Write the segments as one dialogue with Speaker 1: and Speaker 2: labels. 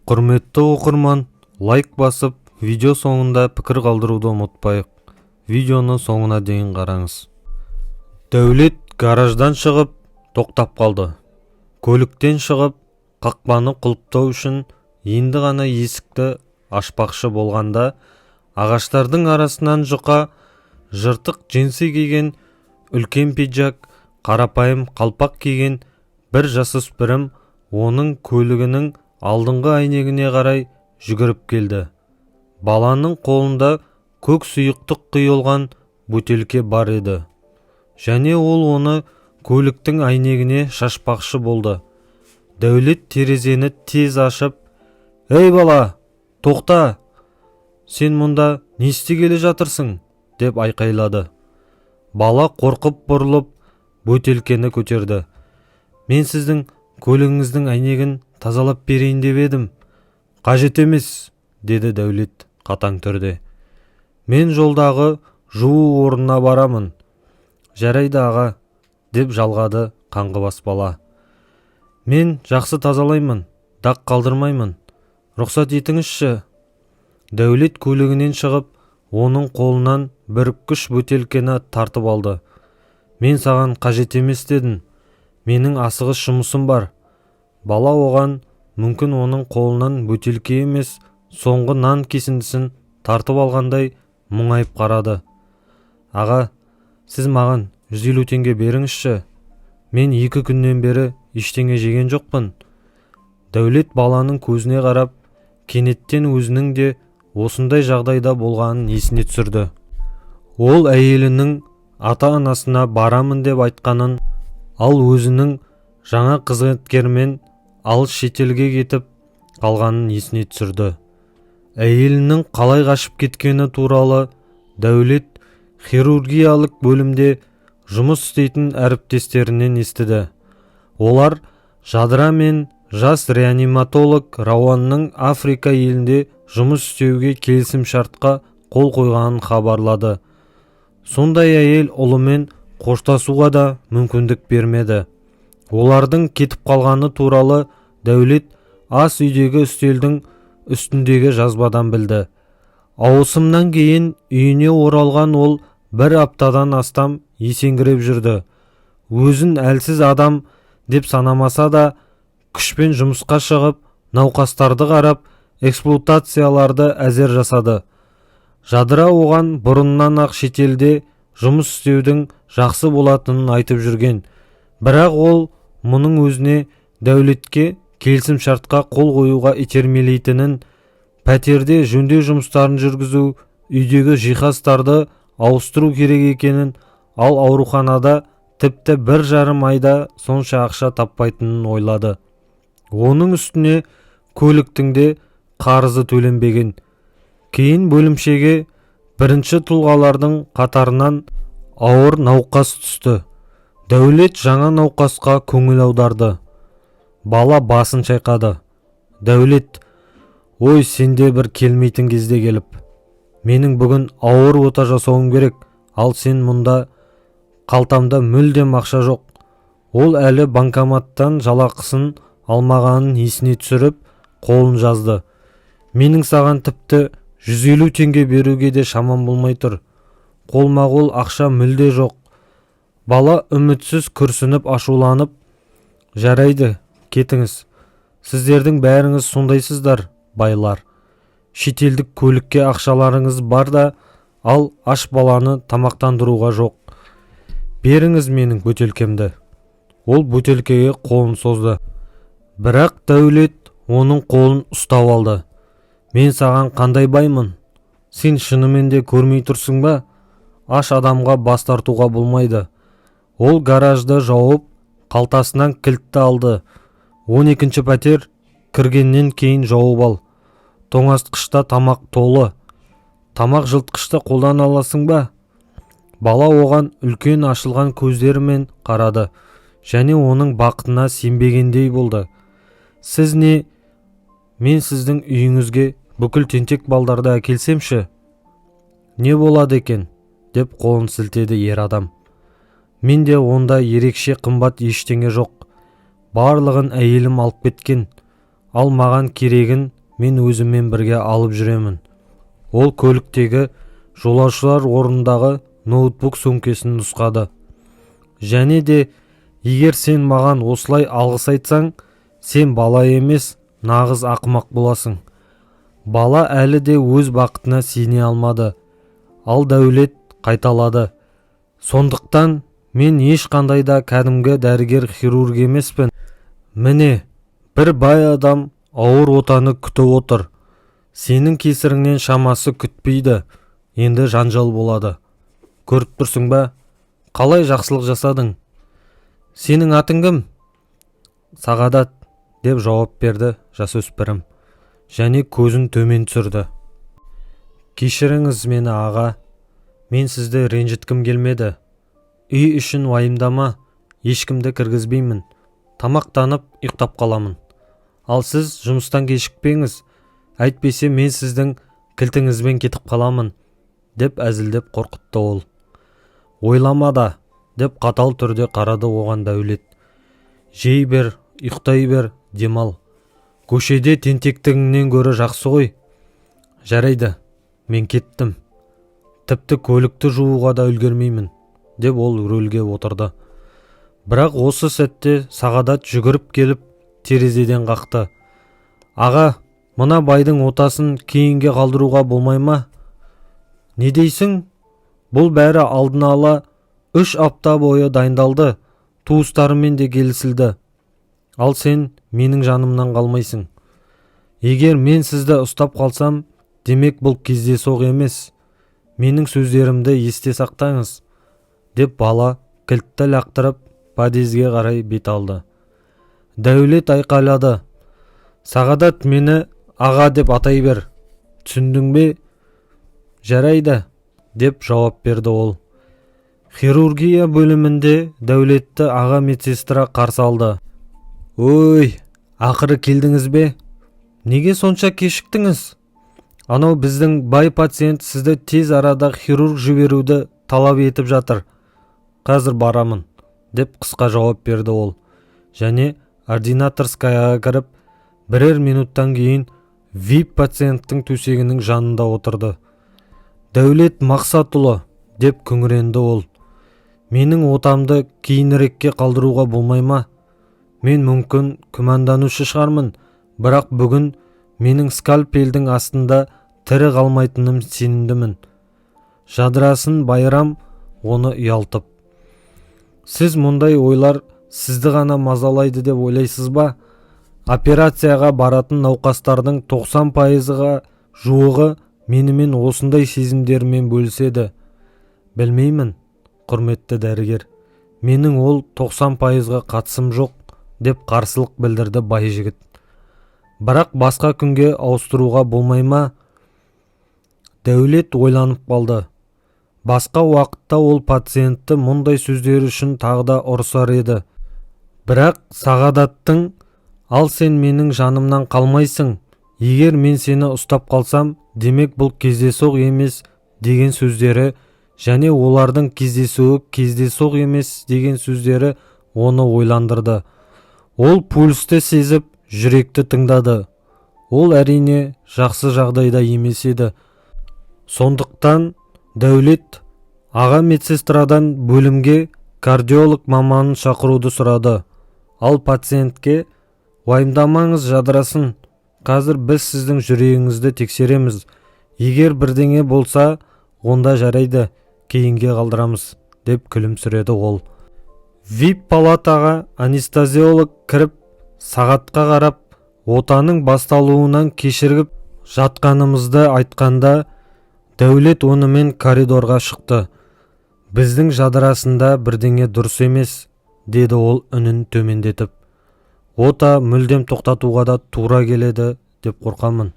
Speaker 1: Құрметті оқырман, лайк басып, видео соңында пікір қалдыруды ұмытпайық. Видеоны соңына дейін қараңыз. Дәулет гараждан шығып, тоқтап қалды. Көліктен шығып, қақпаны құлыптау үшін енді ғана есікті ашпақшы болғанда, ағаштардың арасынан жұқа жыртық джинсы киген, үлкен пиджак, қарапайым қалпақ киген бір жасөспірім оның көлігінің алдыңғы әйнегіне қарай жүгіріп келді. Баланың қолында көк сұйықтық құйылған бөтелке бар еді және ол оны көліктің әйнегіне шашпақшы болды. Дәулет терезені тез ашып: «Ей, бала, тоқта! Сен мұнда не істегелі жатырсың?» – деп айқайлады. Бала қорқып бұрылып, бөтелкені көтерді. «Мен сіздің көлігіңіздің әйнегін тазалап берейін деп едім». «Қажет емес», – деді Дәулет қатаң түрде. «Мен жолдағы жуу орнына барамын». «Жарайды, аға», – деп жалғады қаңғыбас бала. «Мен жақсы тазалаймын, дақ қалдырмаймын, рұқсат етіңізші». Дәулет көлігінен шығып, оның қолынан бүріккіш бөтелкені тартып алды. «Мен саған қажет емес дедім, менің асығыс жұмысым бар». Бала оған мүмкін оның қолынан бөтелке емес, соңғы нан кесіндісін тартып алғандай мұңайып қарады. «Аға, сіз маған 150 теңге беріңізші, мен 2 күннен бері ештеңе жеген жоқпын». Дәулет баланың көзіне қарап, кенеттен өзінің де осындай жағдайда болғанын есіне түсірді. Ол әйелінің ата-анасына барамын деп айтқанын, ал өзінің жаңа қызметкермен алыс шетелге кетіп қалғанын есіне түсірді. Әйелінің қалай қашып кеткені туралы Дәулет хирургиялық бөлімде жұмыс істейтін әріптестерінен естіді. Олар Жадыра мен жас реаниматолог Рауанның Африка елінде жұмыс істеуге келісімшартқа қол қойғанын хабарлады. Сондай әйел ұлымен қоштасуға да мүмкіндік бермеді. Олардың кетіп қалғаны туралы Дәулет ас үйдегі үстелдің үстіндегі жазбадан білді. Ауысымнан кейін үйіне оралған ол бір аптадан астам есеңгіреп жүрді. Өзін әлсіз адам деп санамаса да, күшпен жұмысқа шығып, науқастарды қарап, эксплуатацияларды әзер жасады. Жадыра оған бұрыннан-ақ шетелде жұмыс істеудің жақсы болатынын айтып жүрген, бірақ ол мұның өзіне Дәулетке келісімшартқа қол қоюға итермелейтінін, пәтерде жөндеу жұмыстарын жүргізу, үйдегі жиһаздарды ауыстыру керек екенін, ал ауруханада тіпті 1,5 айда сонша ақша таппайтынын ойлады. Оның үстіне көліктің де қарызы төленбеген. Кейін бөлімшеге бірінші тұлғалардың қатарынан ауыр науқас түсті. Дәулет жаңа науқасқа көңіл аударды. Бала басын шайқады. Дәулет: «Ой, сенде бір келмейтін кезде келіп. Менің бүгін ауыр ота жасауым керек, ал сен мұнда. Қалтамда мүлдем ақша жоқ». Ол әлі банкоматтан жалақысын алмағанын есіне түсіріп, қолын жазды. «Менің саған тіпті 150 теңге беруге де шамам болмай тұр, қолма-қол ақша мүлде жоқ». Бала үмітсіз күрсініп, ашуланып: «Жарайды, кетіңіз. Сіздердің бәріңіз сондайсыздар, байлар. Шетелдік көлікке ақшаларыңыз бар да, ал аш баланы тамақтандыруға жоқ. Беріңіз менің бөтелкемді». Ол бөтелкеге қолын созды, бірақ Дәулет оның қолын ұстап алды. «Мен саған қандай баймын? Сен шынымен де көрмей тұрсың ба? Аш адамға бас тартуға болмайды». Ол гаражды жауып, қалтасынан кілтті алды. «12-пәтер, кіргеннен кейін жауып ал. Тоңазытқышта тамақ толы. Тамақ жылытқышты қолдана аласың ба?» Бала оған үлкен ашылған көздерімен қарады және оның бақытына сенбегендей болды. «Сіз не, мен сіздің үйіңізге бүкіл тентек балдарды әкелсем ше, не болады екен?» – деп қолын сілтеді ер адам. «Менде онда ерекше қымбат ештеңе жоқ, барлығын әйелім алып кеткен. Ал маған керегін мен өзіммен бірге алып жүремін. Ол көліктегі жолаушылар орнындағы ноутбук сөмкесін нұсқады. Және де егер сен маған осылай алғыс айтсаң, сен бала емес, нағыз ақымақ боласың. Бала әлі де өз бақытына сене алмады. Ал Дәулет қайталады: «Сондықтан мен ешқандай да кәдімгі дәрігер, хирург емеспін. Міне, бір бай адам ауыр отаны күтіп отыр. Сенің кесіріңнен шамасы күтпейді, енді жанжал болады. Көріп тұрсың ба, қалай жақсылық жасадың? Сенің атың кім?» «Сағадат», – деп жауап берді жасөспірім және көзін төмен түсірді. «Кешіріңіз мені, аға, мен сізді ренжіткім келмеді». «Үй үшін уайымдама, ешкімді кіргізбеймін. Тамақтанып, ұйықтап қаламын. Ал сіз жұмыстан кешікпеңіз, әйтпесе мен сіздің кілтіңізбен кетіп қаламын», – деп әзілдеп қорқытты ол. «Ойлама да», – деп қатал түрде қарады оған Дәулет. «Жей бер, ұйықтай бер, демал. Көшеде тентектігіңнен гөрі жақсы ғой. Жарайды, мен кеттім. Тіпті көлікті жууға да үлгермеймін», – деп ол рөлге отырды. Бірақ осы сәтте Сағадат жүгіріп келіп, терезеден қақты: «Аға, мына байдың отасын кейінге қалдыруға болмай ма? Не дейсің? Бұл бәрі алдын ала 3 апта бойы дайындалды, туыстарымен де келісілді. Ал сен менің жанымнан қалмайсың. Егер мен сізді ұстап қалсам, демек, бұл кездейсоқ емес. Менің сөздерімді есте сақтаңыз», – деп бала кілтті лақтырып, подъезге қарай бет алды. Дәулет айқайлады: «Сағадат, мені аға деп атай бер, түсіндің бе?» «Жарайды», – деп жауап берді ол. Хирургия бөлімінде Дәулетті аға медсестра қарсы алды. «Ой, ақыры келдіңіз бе? Неге сонша кешіктіңіз? Анау біздің бай пациент сізді тез арада хирург жіберуді талап етіп жатыр». «Қазір барамын», – деп қысқа жауап берді ол және ординаторскаяға кіріп, бірер минуттан кейін вип пациенттің төсегінің жанында отырды. «Дәулет Мақсатұлы, – деп күңіренді ол, – менің отамды кейінірекке қалдыруға болмай ма? Мен мүмкін күмәнданушы шығармын, бірақ бүгін менің скальпельдің астында тірі қалмайтыным сенімдімін». Жадырасын Байрам оны ұялтып: «Сіз мұндай ойлар сізді ғана мазалайды деп ойлайсыз ба? Операцияға баратын науқастардың 90 пайызға жуығы менімен осындай сезімдерімен бөліседі». «Білмеймін, құрметті дәрігер, менің ол 90 пайызға қатысым жоқ», – деп қарсылық білдірді бай жігіт. «Бірақ басқа күнге ауыстыруға болмай ма?» Дәулет ойланып қалды. Басқа уақытта ол пациентті мұндай сөздері үшін тағы да ұрсар еді, бірақ Сағадаттың «Ал сен менің жанымнан қалмайсың, егер мен сені ұстап қалсам, демек, бұл кездейсоқ емес» деген сөздері және олардың кездесуі кездейсоқ емес деген сөздері оны ойландырды. Ол пульсті сезіп, жүректі тыңдады. Ол, әрине, жақсы жағдайда емес еді. Сондықтан Дәулет аға медсестрадан бөлімге кардиолог маманын шақыруды сұрады. Ал пациентке: «Уайымдамаңыз, Жадырасын, қазір біз сіздің жүрегіңізді тексереміз. Егер бірдеңе болса, онда жарайды, кейінге қалдырамыз», – деп күлімсіреді ол. Вип палатаға анестезиолог кіріп, сағатқа қарап, отаның басталуынан кешігіп жатқанымызды айтқанда, Дәулет онымен коридорға шықты. «Біздің Жадырасында бірдеңе дұрыс емес», – деді ол үнін төмендетіп. «Ота мүлдем тоқтатуға да тура келеді деп қорқамын».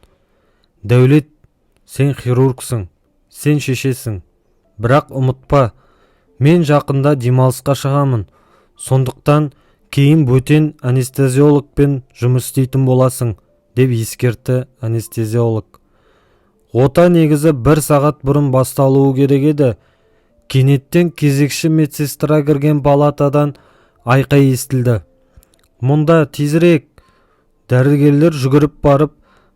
Speaker 1: «Дәулет, сен хирургсың, сен шешесің. Бірақ ұмытпа, мен жақында демалысқа шығамын. Сондықтан кейін бөтен анестезиологпен жұмыс істейтін боласың», – деп ескертті анестезиолог. Ота негізі бір сағат бұрын басталуы керек еді. Кенеттен кезекші медсестра кірген палатадан айқай естілді: «Мұнда тезірек!» Дәрігерлер жүгіріп барып,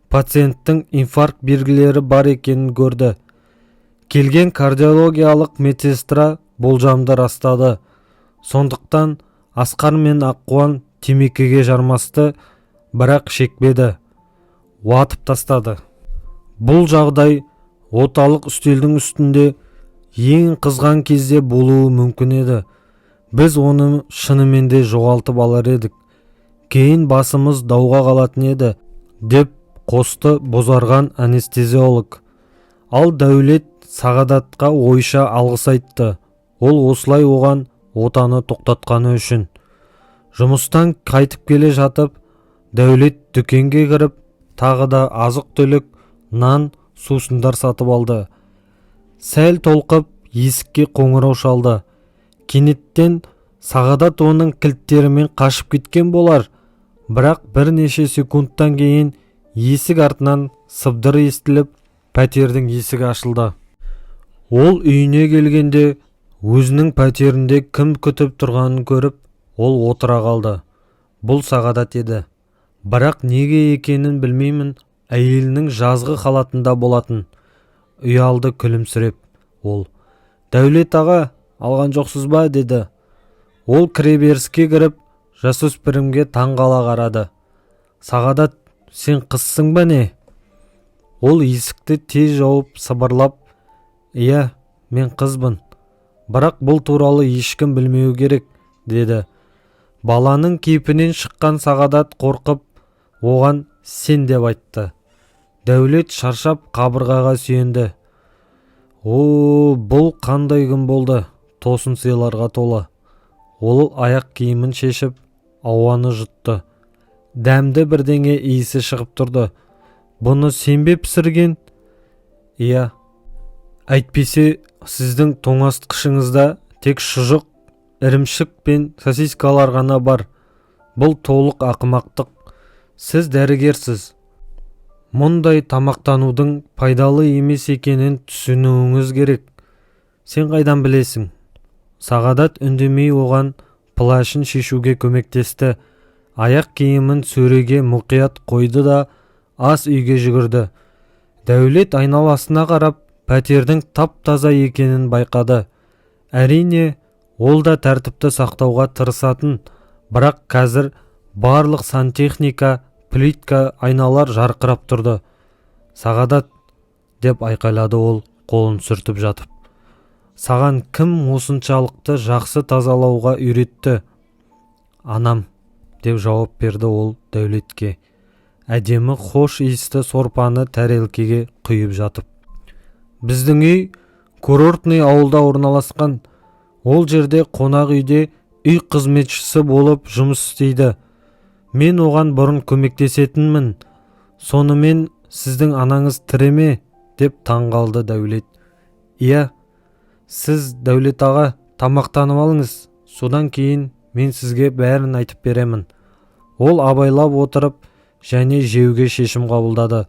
Speaker 1: пациенттің инфаркт белгілері бар екенін көрді. Келген кардиологиялық медсестра болжамды растады. Сондықтан Асқар мен Аққуан темекіге жармасты, бірақ шекпеді, уатып тастады. Бұл жағдай оталық үстелдің үстінде ең қызған кезде болуы мүмкін еді. Біз оны шынымен де жоғалтып алар едік. Кейін басымыз дауға қалатын еді, деп қосты бозарған анестезиолог. Ал Дәулет Сағадатқа ойша алғыс айтты, ол осылай оған отаны тоқтатқаны үшін. Жұмыстан қайтып келе жатып, Дәулет дүкенге кіріп, тағы да азық-түлік, нан, сусындар сатып алды. Сәл толқып, есікке қоңырау шалды. Кенеттен Сағадат оның кілттерімен қашып кеткен болар, бірақ бірнеше секундтан кейін есік артынан сыбдыр естіліп, пәтердің есігі ашылды. Ол үйіне келгенде, өзінің пәтерінде кім күтіп тұрғанын көріп, ол отыра қалды. Бұл Сағадат еді. Бірақ неге екенін білмеймін, әйелінің жазғы халатында болатын. Ұялды күлімсіреп ол: «Дәулет аға, алған жоқсыз ба?» – деді. Ол кіреберіске кіріп, жасөспірімге таң қала қарады. «Сағадат, сен қызсың ба, не?» Ол есікті тез жауып, сыбырлап: «Иә, мен қызбын, бірақ бұл туралы ешкім білмеуі керек», – деді. Баланың кейпінен шыққан Сағадат қорқып, оған «сен» деп айтты. Дәулет шаршап қабырғаға сүйенді. О, бұл қандай күн болды, тосын сыйларға толы! Ол аяқ киімін шешіп, ауаны жұтты. Дәмді бірдеңе иісі шығып тұрды. «Бұны сен бе пісірген?» «Иә, әйтпесе сіздің тоңазытқышыңызда тек шұжық, ірімшік пен сосискалар ғана бар. Бұл толық ақымақтық. Сіз дәрігерсіз. Мұндай тамақтанудың пайдалы емес екенін түсінуіңіз керек». «Сен қайдан білесің?» Сағадат үндемей оған плащын шешуге көмектесті. Аяқ киімін сөреге мұқият қойды да, ас үйге жүгірді. Дәулет айналасына қарап, пәтердің тап-таза екенін байқады. Әрине, ол да тәртіпті сақтауға тырысатын, бірақ қазір барлық сантехника, плитка, айналар жарқырап тұрды. «Сағадат!» – деп айқайлады ол қолын сүртіп жатып. «Саған кім осыншалықты жақсы тазалауға үйретті?» «Анам», – деп жауап берді ол Дәулетке, әдемі хош иісті сорпаны тәрелкеге құйып жатып. «Біздің үй курортный ауылда орналасқан. Ол жерде қонақ үйде үй қызметшісі болып жұмыс істейді. Мен оған бұрын көмектесетінмін». «Сонымен, сіздің анаңыз тірі ме?» – деп таң қалды Дәулет. «Иә. Сіз, Дәулет аға, тамақтанып алыңыз, содан кейін мен сізге бәрін айтып беремін». Ол абайлап отырып және жеуге шешім қабылдады.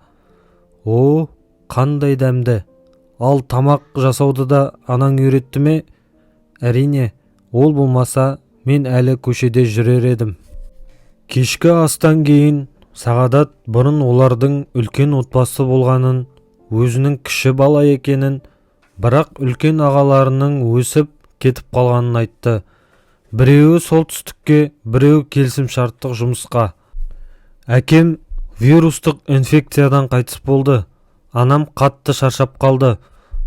Speaker 1: «О, қандай дәмді! Ал тамақ жасауды да анаң үйретті ме?» «Әрине, ол болмаса, мен әлі көшеде жүрер едім». Кешкі астан кейін Сағадат бұрын олардың үлкен отбасы болғанын, өзінің кіші бала екенін, бірақ үлкен ағаларының өсіп кетіп қалғанын айтты: біреуі солтүстікке, біреуі келісімшарттық жұмысқа. «Әкем вирустық инфекциядан қайтыс болды. Анам қатты шаршап қалды.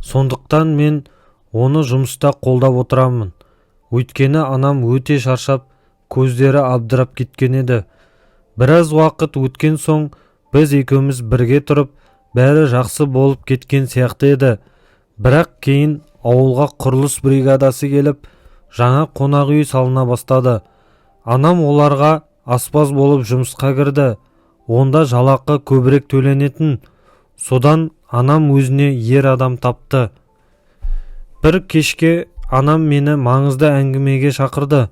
Speaker 1: Сондықтан мен оны жұмыста қолдап отырамын. Өйткені анам өте шаршап, көздері абдырап кеткен еді. Біраз уақыт өткен соң біз екеуміз бірге тұрып, бәрі жақсы болып кеткен сияқты еді. Бірақ кейін ауылға құрылыс бригадасы келіп, жаңа қонақ үй салына бастады. Анам оларға аспаз болып жұмысқа кірді. Онда жалақы көбірек төленетін. Содан анам өзіне ер адам тапты. Бір кешке анам мені маңызды әңгімеге шақырды.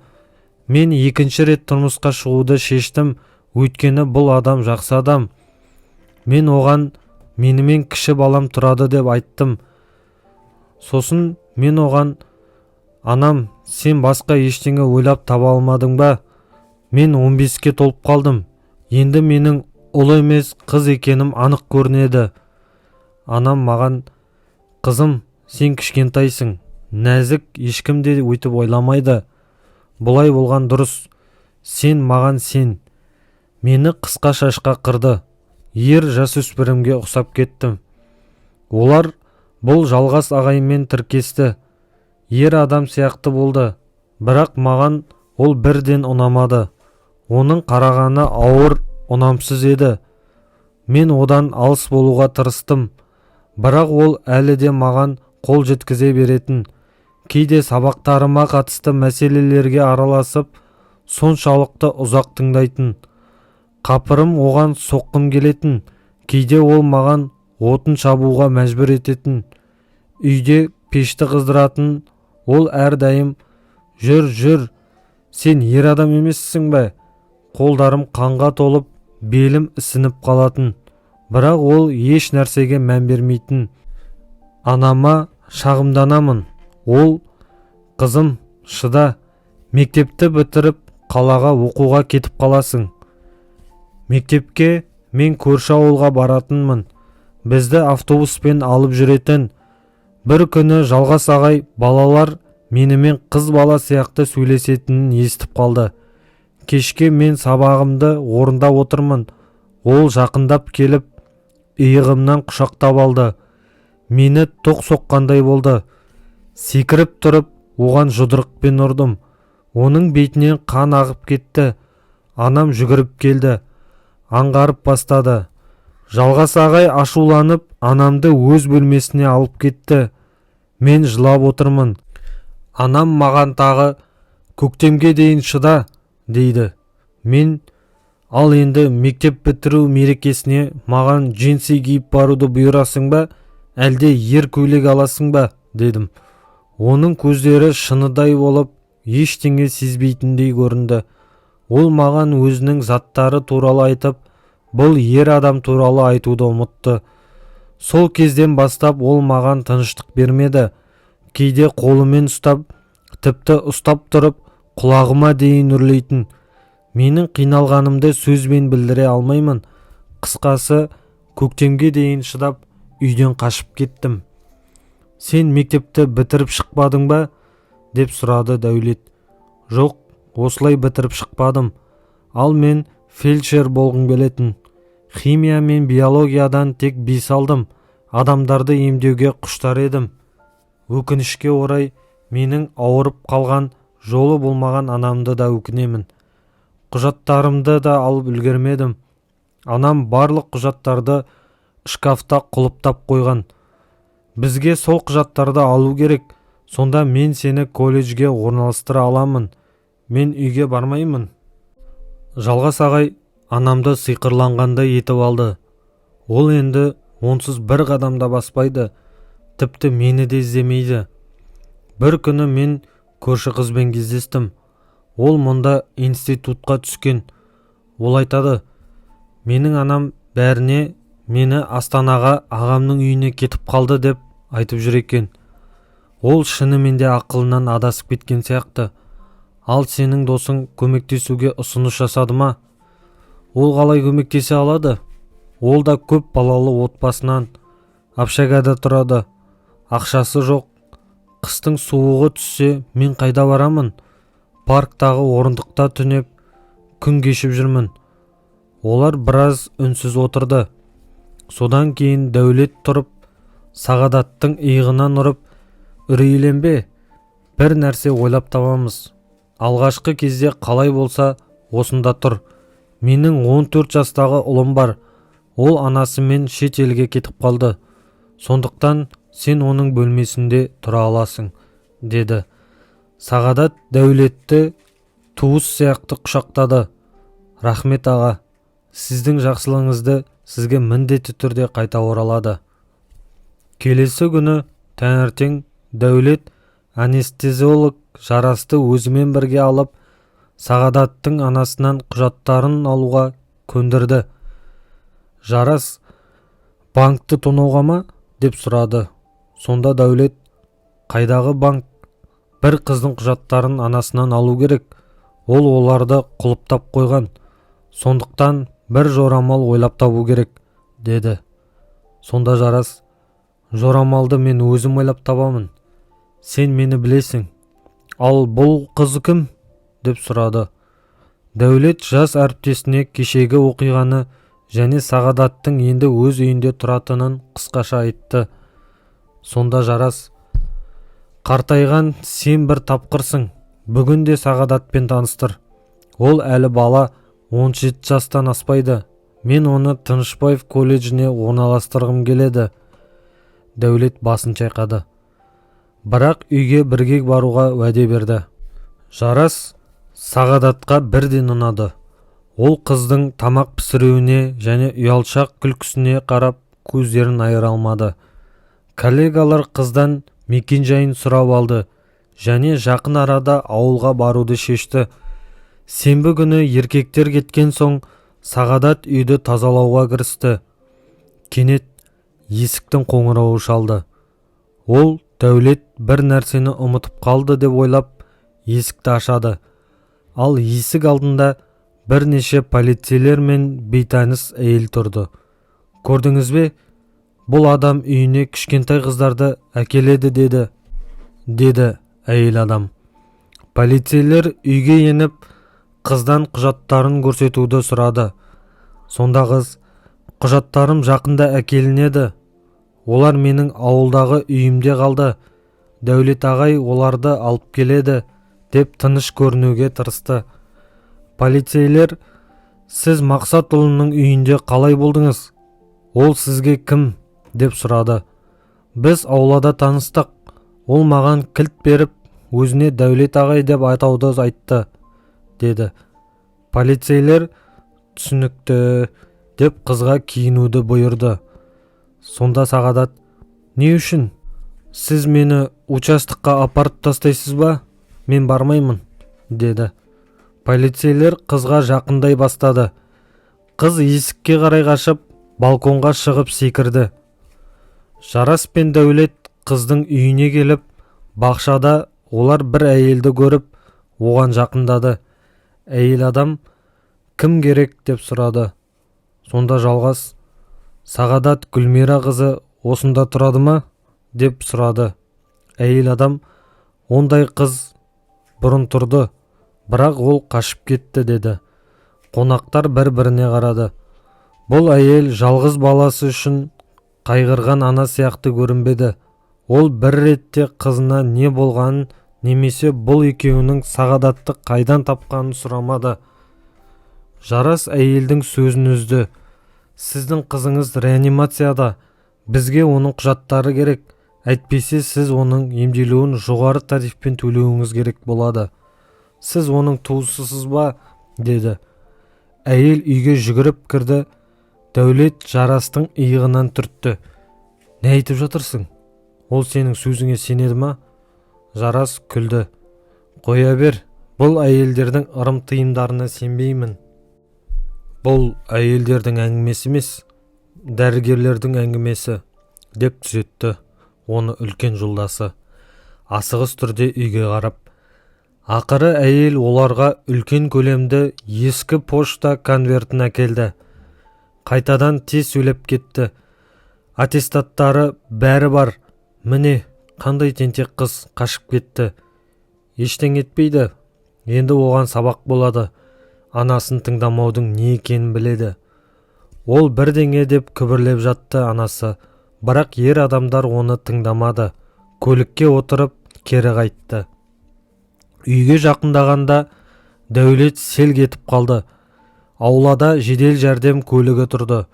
Speaker 1: Мен екінші рет тұрмысқа шығуды шештім, өйткені бұл адам жақсы адам. Мен оған менімен кіші балам тұрады деп айттым. Сосын мен оған: «Анам, сен басқа ештеңе ойлап таба алмадың ба? Мен 15-ке толып қалдым. Енді менің ұл емес, қыз екенім анық көрінеді. Анам маған: «Қызым, сен кішкентайсың, нәзік, ешкім де өйтіп ойламайды. Бұлай болған дұрыс. Сен маған сен». Мені қысқа шашқа қырды. Ер жасөспірімге ұқсап кеттім. Олар бұл Жалғас ағаймен тіркесті. Ер адам сияқты болды. Бірақ маған ол бірден ұнамады. Оның қарағаны ауыр, ұнамсыз еді. Мен одан алыс болуға тырыстым. Бірақ ол әлі де маған қол жеткізе беретін. Кейде сабақтарыма қатысты мәселелерге араласып, соншалықты ұзақ тыңдайтын. Қапырым оған соққым келетін. Кейде ол маған отын шабуға мәжбүр ететін. Үйде пешті қыздыратын. Ол әрдайым: «Жүр, жүр, сен ер адам емессің бе?» Қолдарым қанға толып, белім ісініп қалатын. Бірақ ол еш нәрсеге мән бермейтін. Анама шағымданамын. Ол: «Қызым, шыда, мектепті бітіріп, қалаға оқуға кетіп қаласың». Мектепке мен көрші ауылға баратынмын. Бізді автобуспен алып жүретін. Бір күні Жалғас ағай балалар менімен қыз бала сияқты сөйлесетінін естіп қалды. Кешке мен сабағымды орындап отырмын. Ол жақындап келіп, иығымнан құшақтап алды. Мені тоқ соққандай болды. Секіріп тұрып, оған жұдырықпен ұрдым. Оның бетінен қан ағып кетті. Анам жүгіріп келді. Аңғарып бастады. Жалғас ағай ашуланып, анамды өз бөлмесіне алып кетті. Мен жылап отырмын. Анам маған тағы: «Көктемге дейін шыда», – дейді. Мен: «Ал енді мектеп бітіру мерекесіне маған джинсы киіп баруды бұйырасың ба, әлде ер көйлек аласың ба?» – дедім. Оның көздері шыныдай болып, ештеңе сезбейтіндей көрінді. Ол маған өзінің заттары туралы айтып, бұл ер адам туралы айтуды ұмытты. Сол кезден бастап ол маған тыныштық бермеді. Кейде қолымен ұстап, тіпті ұстап тұрып, құлағыма дейін үрлейтін. Менің қиналғанымды сөзбен білдіре алмаймын. Қысқасы, көктемге дейін шыдап, үйден қашып кеттім. «Сен мектепті бітіріп шықпадың ба?» – деп сұрады Дәулет. «Жоқ, осылай бітіріп шықпадым. Ал мен фельдшер болғым келетін. Химия мен биологиядан тек 5 алдым. Адамдарды емдеуге құштар едім». Өкінішке орай, менің ауырып қалған, жолы болмаған анамды да өкінемін. Құжаттарымды да алып үлгермедім. Анам барлық құжаттарды шкафта құлыптап қойған. Бізге сол құжаттарды алу керек. Сонда мен сені колледжге орналастыра аламын. Мен үйге бармаймын. Жалғас ағай анамды сиқырланғандай етіп алды. Ол енді онсыз бір қадам да баспайды. Тіпті мені де іздемейді. Бір күні мен көрші қызбен кездестім. Ол мұнда институтқа түскен. Ол айтады: «Менің анам бәріне мені Астанаға, ағамның үйіне кетіп қалды деп айтып жүр екен». Ол шынымен де ақылынан адасып кеткен сияқты. Ал сенің досың көмектесуге ұсыныс жасады ма? Ол қалай көмектесе алады? Ол да көп балалы отбасынан, общагада тұрады, ақшасы жоқ. Қыстың суығы түссе, мен қайда барамын? Парктағы орындықта түнеп, күн кешіп жүрмін. Олар біраз үнсіз отырды. Содан кейін Дәулет тұрып, Сағадаттың иығынан ұрып: «Үрейленбе, бір нәрсе ойлап табамыз. Алғашқы кезде қалай болса, осында тұр. Менің 14 жастағы ұлым бар. Ол анасымен шет елге кетіп қалды. Сондықтан сен оның бөлмесінде тұра аласың», – деді. Сағадат Дәулетті туыс сияқты құшақтады. «Рахмет, аға. Сіздің жақсылығыңызды сізге міндетті түрде қайта оралады». Келесі күні таңертең Дәулет анестезиолог Жарасты өзімен бірге алып, Сағадаттың анасынан құжаттарын алуға көндірді. Жарас: «Банкті тонауға ма?» – деп сұрады. Сонда Дәулет: «Қайдағы банк? Бір қыздың құжаттарын анасынан алу керек. Ол оларды құлыптап қойған. Сондықтан Бір жорамал ойлап табу керек, деді. Сонда Жарас: «Жорамалды мен өзім ойлап табамын, сен мені білесің. Ал бұл қыз кім?» – деп сұрады. Дәулет жас әріптесіне кешегі оқиғаны және Сағадаттың енді өз үйінде тұратынын қысқаша айтты. Сонда Жарас: «Қартайған, сен бір тапқырсың. Бүгін де Сағадатпен таныстыр. Ол әлі бала, 17 жастан аспайды. Мен оны Тынышбаев колледжіне орналастырғым келеді». Дәулет басын шайқады, бірақ үйге бірге баруға уәде берді. Жарас Сағадатқа бірден ұнады. Ол қыздың тамақ пісіруіне және ұялшақ күлкісіне қарап, көздерін айыра алмады. Коллегалар қыздан мекен-жайын сұрап алды және жақын арада ауылға баруды шешті. Сенбі күні еркектер кеткен соң, Сағадат үйді тазалауға кірісті. Кенет есіктің қоңырауы шалды. Ол Дәулет бір нәрсені ұмытып қалды деп ойлап, есікті ашады. Ал есік алдында бірнеше полицейлер мен бейтаныс әйел тұрды. «Көрдіңіз бе, бұл адам үйіне кішкентай қыздарды әкеледі», – деді әйел адам. Полицейлер үйге еніп, қыздан құжаттарын көрсетуді сұрады. Сонда қыз: «Құжаттарым жақында әкелінеді. Олар менің ауылдағы үйімде қалды. Дәулет ағай оларды алып келеді», – деп тыныш көрінуге тырысты. Полицейлер: «Сіз Мақсатұлының үйінде қалай болдыңыз? Ол сізге кім?» – деп сұрады. «Біз аулада таныстық. Ол маған кілт беріп, өзіне Дәулет ағай деп атауды айтты», – деді. Полицейлер: «Түсінікті», – деп, қызға киінуді бұйырды. Сонда Сағадат: «Не үшін? Сіз мені участокқа апарып тастайсыз ба? Мен бармаймын», – деді. Полицейлер қызға жақындай бастады. Қыз есікке қарай қашып, балконға шығып секірді. Жарас пен Дәулет қыздың үйіне келіп, бақшада олар бір әйелді көріп, оған жақындады. Әйел адам: «Кім керек?» – деп сұрады. Сонда Жалғас: «Сағадат Гүлмира қызы осында тұрады ма?» – деп сұрады. Әйел адам: «Ондай қыз бұрын тұрды, бірақ ол қашып кетті», – деді. Қонақтар бір-біріне қарады. Бұл әйел жалғыз баласы үшін қайғырған ана сияқты көрінбеді. Ол бір ретте қызына не болғанын немесе бұл екеуінің Сағадатты қайдан тапқанын сұрамады. Жарас әйелдің сөзін үзді: «Сіздің қызыңыз реанимацияда. Бізге оның құжаттары керек. Әйтпесе сіз оның емделуін жоғары тарифпен төлеуіңіз керек болады. Сіз оның туысысыз ба?» – деді. Әйел үйге жүгіріп кірді. Дәулет Жарастың иығынан түртті: «Не айтып жатырсың? Ол сенің сөзіңе сенеді ма?» Жарас күлді: «Қоя бер, бұл әйелдердің ырым тыйымдарына сенбеймін». «Бұл әйелдердің әңгімесі емес, дәрігерлердің әңгімесі», – деп түзетті оны үлкен жолдасы, асығыс түрде үйге қарап. Ақыры әйел оларға үлкен көлемді ескі пошта конвертін әкелді. Қайтадан тез сөйлеп кетті: «Аттестаттары, бәрі бар. Міне, қандай тентек қыз, қашып кетті. Ештеңе етпейді, енді оған сабақ болады. Анасын тыңдамаудың не екенін біледі». Ол бірдеңе деп күбірлеп жатты анасы, бірақ ер адамдар оны тыңдамады. Көлікке отырып, кері қайтты. Үйге жақындағанда Дәулет селк етіп қалды. Аулада жедел жәрдем көлігі тұрды,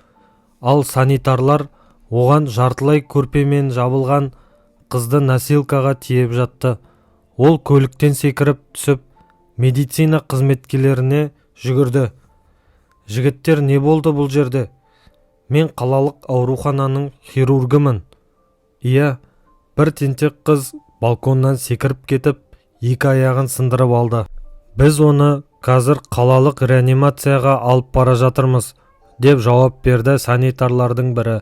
Speaker 1: ал санитарлар оған жартылай көрпемен жабылған қызды носилкаға тиеп жатты. Ол көліктен секіріп түсіп, медицина қызметкерлеріне жүгірді: «Жігіттер, не болды бұл жерде? Мен қалалық аурухананың хирургымын». «Иә, бір тентек қыз балконнан секіріп кетіп, екі аяғын сындырып алды. Біз оны қазір қалалық реанимацияға алып бара жатырмыз», – деп жауап берді санитарлардың бірі.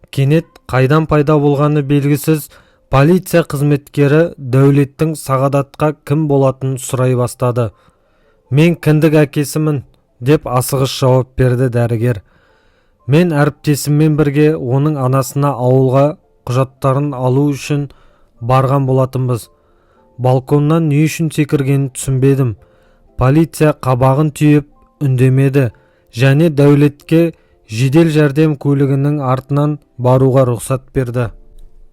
Speaker 1: Кенет қайдан пайда болғаны белгісіз полиция қызметкері Дәулеттің Сағадатқа кім болатынын сұрай бастады. «Мен кіндік әкесімін», – Деп асығыс жауап берді дәрігер. Мен әріптесіммен бірге оның анасына ауылға құжаттарын алу үшін барған болатынбыз. Балконнан не үшін секіргенін түсінбедім. Полиция қабағын түйіп үндемеді және Дәулетке жедел жәрдем көлігінің артынан баруға рұқсат берді.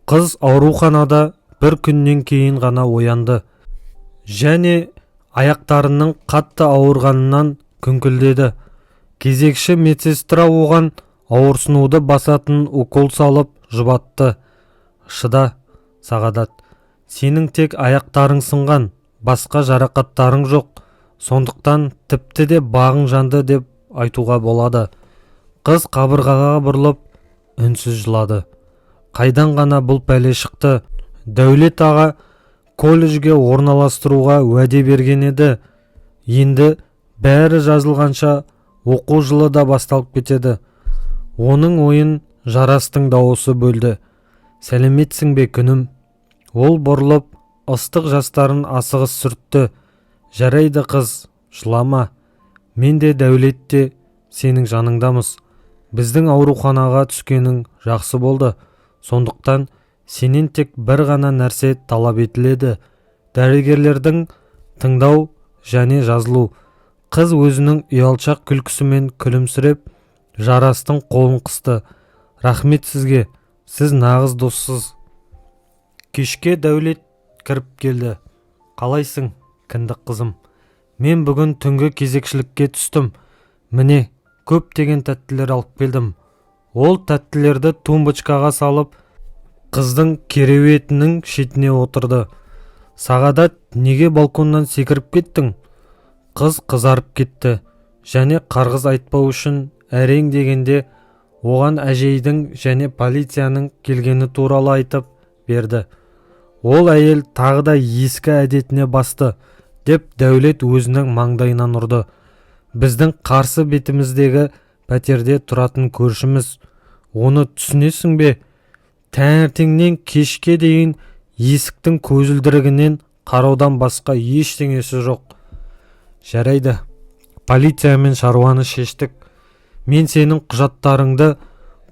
Speaker 1: Қыз ауруханада бір күннен кейін ғана оянды және аяқтарының қатты ауырғанынан күңкілдеді. Кезекші медсестра оған ауырсынуды басатын укол салып жұбатты. «Шыда, Сағадат, сенің тек аяқтарың сынған, басқа жарақаттарың жоқ. Сондықтан тіпті де бағың жанды деп айтуға болады». Қыз қабырғаға бұрылып үнсіз жылады. Қайдан ғана бұл пәле шықты? Дәулет аға колледжге орналастыруға уәде берген еді. Енді бәрі жазылғанша оқу жылы да басталып кетеді. Оның ойын Жарастың дауысы бөлді. «Сәлеметсің бе, күнім?» Ол бұрылып, ыстық жастарын асығыс сүртті. «Жарайды, қыз, жылама. Мен де, Дәулет те сенің жаныңдамыз. Біздің ауруханаға түскенің жақсы болды. Сондықтан сенен тек бір ғана нәрсе талап етіледі: дәрігерлердің тыңдау және жазылу». Қыз өзінің ұялшақ күлкісімен күлімсіреп, Жарастың қолын қысты. «Рахмет сізге, сіз нағыз доссыз». Кешке Дәулет кіріп келді. «Қалайсың, кіндік қызым? Мен бүгін түнгі кезекшілікке түстім. Міне, көптеген тәттілер алып келдім». Ол тәттілерді тумбочкаға салып, қыздың кереуетінің шетіне отырды. «Сағадат, неге балконнан секіріп кеттің?» Қыз қызарып кетті және қарғыс айтпау үшін әрең дегенде оған әжейдің және полицияның келгені туралы айтып берді. «Ол әйел тағы да ескі әдетіне басты», – деп Дәулет өзінің маңдайынан ұрды. «Біздің қарсы бетіміздегі пәтерде тұратын көршіміз. Оны түсінесің бе? Таңертеңнен кешке дейін есіктің көзілдірігінен қараудан басқа ештеңесі жоқ. Жарайды, полициямен шаруаны шештік. Мен сенің құжаттарыңды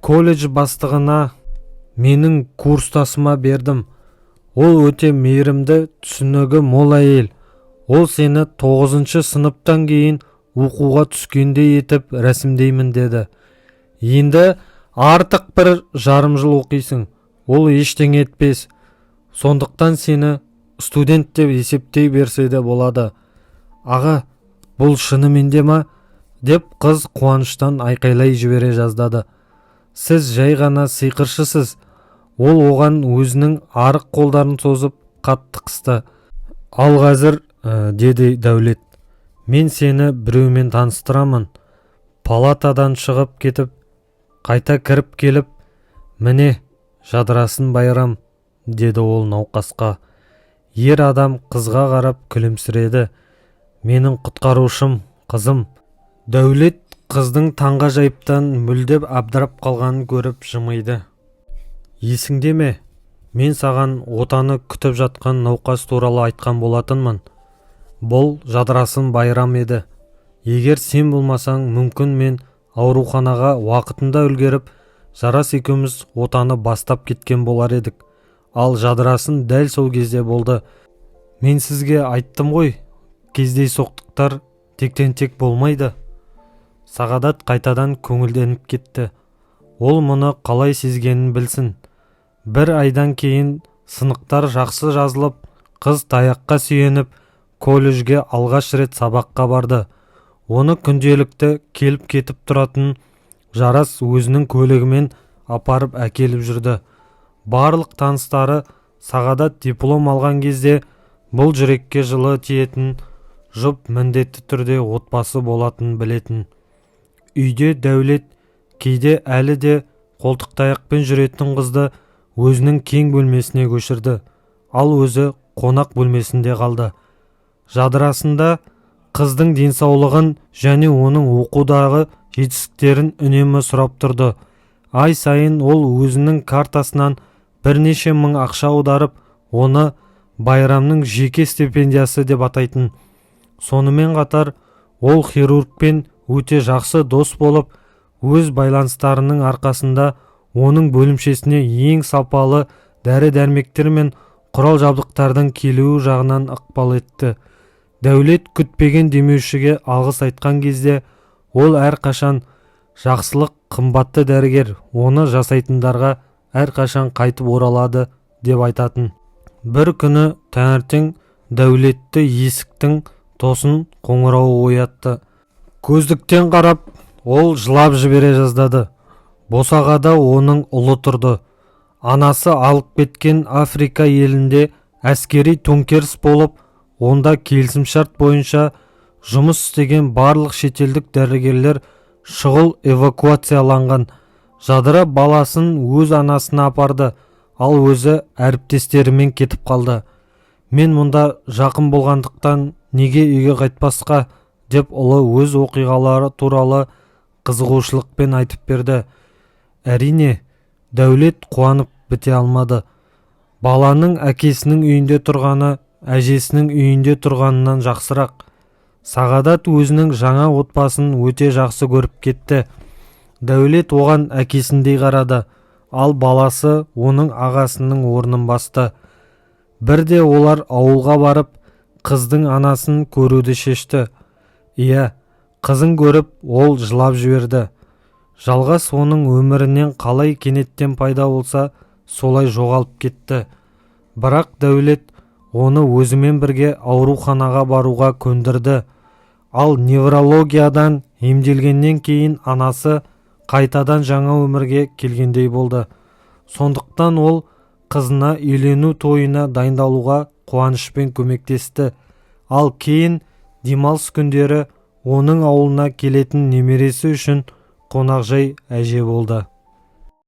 Speaker 1: колледж бастығына, менің курстасыма бердім. Ол өте мейірімді, түсінігі мол әйел. Ол сені тоғызыншы сыныптан кейін оқуға түскендей етіп рәсімдеймін деді. Енді артық 1,5 жыл оқисың, ол ештеңе етпес. Сондықтан сені студент деп есептей берсе де болады». «Аға, бұл шынымен де ма?» – деп қыз қуаныштан айқайлай жібере жаздады. «Сіз жай ғана сиқыршысыз». Ол оған өзінің арық қолдарын созып, қатты қысты. «Ал қазір, деді Дәулет, – мен сені біреумен таныстырамын». Палатадан шығып кетіп, қайта кіріп келіп, «Міне, Жадырасын Байрам», – деді ол науқасқа. Ер адам қызға қарап күлімсіреді. «Менің құтқарушым, қызым». Дәулет қыздың таңғажайыптан мүлде абдырап қалғанын көріп жымиды. «Есіңде ме, мен саған отаны күтіп жатқан науқас туралы айтқан болатынмын? Бұл Жадырасын Байрам еді. Егер сен болмасаң, мүмкін, мен ауруханаға уақытында үлгеріп, Жарас екеуміз отаны бастап кеткен болар едік. Ал Жадырасын дәл сол кезде болды. Мен сізге айттым ғой, кездейсоқтықтар тектен тек болмайды». Сағадат қайтадан көңілденіп кетті. Ол мұны қалай сезгенін білсін. Бір айдан кейін сынықтар жақсы жазылып, қыз таяққа сүйеніп колледжге алғаш рет сабаққа барды. Оны күнделікті келіп-кетіп тұратын Жарас өзінің көлігімен апарып, әкеліп жүрді. Барлық таныстары Сағадат диплом алған кезде бұл жүрекке жылы тиетін жұп міндетті түрде отбасы болатынын білетін. Үйде Дәулет кейде әлі де қолтықтаяқпен жүретін қызды өзінің кең бөлмесіне көшірді, ал өзі қонақ бөлмесінде қалды. Жадырасында қыздың денсаулығын және оның оқудағы жетістіктерін үнемі сұрап тұрды. Ай сайын ол өзінің картасынан бірнеше мың ақша аударып, оны Байрамның жеке стипендиясы деп атайтын. Сонымен қатар ол хирургпен Өте жақсы дос болып, өз байланыстарының арқасында оның бөлімшесіне ең сапалы дәрі-дәрмектер мен құрал-жабдықтардың келуі жағынан ықпал етті. Дәулет күтпеген демеушіге алғыс айтқан кезде, ол әрқашан жақсылық қымбатты дәрігер, оны жасайтындарға әрқашан қайтып оралады деп айтатын. Бір күні таңертең Дәулетті есіктің тосын қоңырауы оятты. Көздіктен қарап, ол жылап жібере жаздады. Босағада оның ұлы тұрды. Анасы алып кеткен Африка елінде әскери төңкеріс болып, онда келісімшарт бойынша жұмыс істеген барлық шетелдік дәрігерлер шұғыл эвакуацияланған. Жадыра баласын өз анасына апарды, ал өзі әріптестерімен кетіп қалды. Мен мұнда жақын болғандықтан неге үйге қайтпасқа, деп ұлы өз оқиғалары туралы қызығушылықпен айтып берді. Әрине, Дәулет қуанып біте алмады. Баланың әкесінің үйінде тұрғаны әжесінің үйінде тұрғанынан жақсырақ. Сағадат өзінің жаңа отбасын өте жақсы көріп кетті. Дәулет оған әкесіндей қарады, ал баласы оның ағасының орнын басты. Бірде олар ауылға барып, қыздың анасын көруді шешті. Иә, қызын көріп, ол жылап жіберді. Жалғас оның өмірінен қалай кенеттен пайда болса, солай жоғалып кетті. Бірақ Дәулет оны өзімен бірге ауруханаға баруға көндірді. Ал неврологиядан емделгеннен кейін анасы қайтадан жаңа өмірге келгендей болды. Сондықтан ол қызына үйлену тойына дайындалуға қуанышпен көмектесті. Ал кейін демалыс күндері оның ауылына келетін немересі үшін қонақжай әже болды.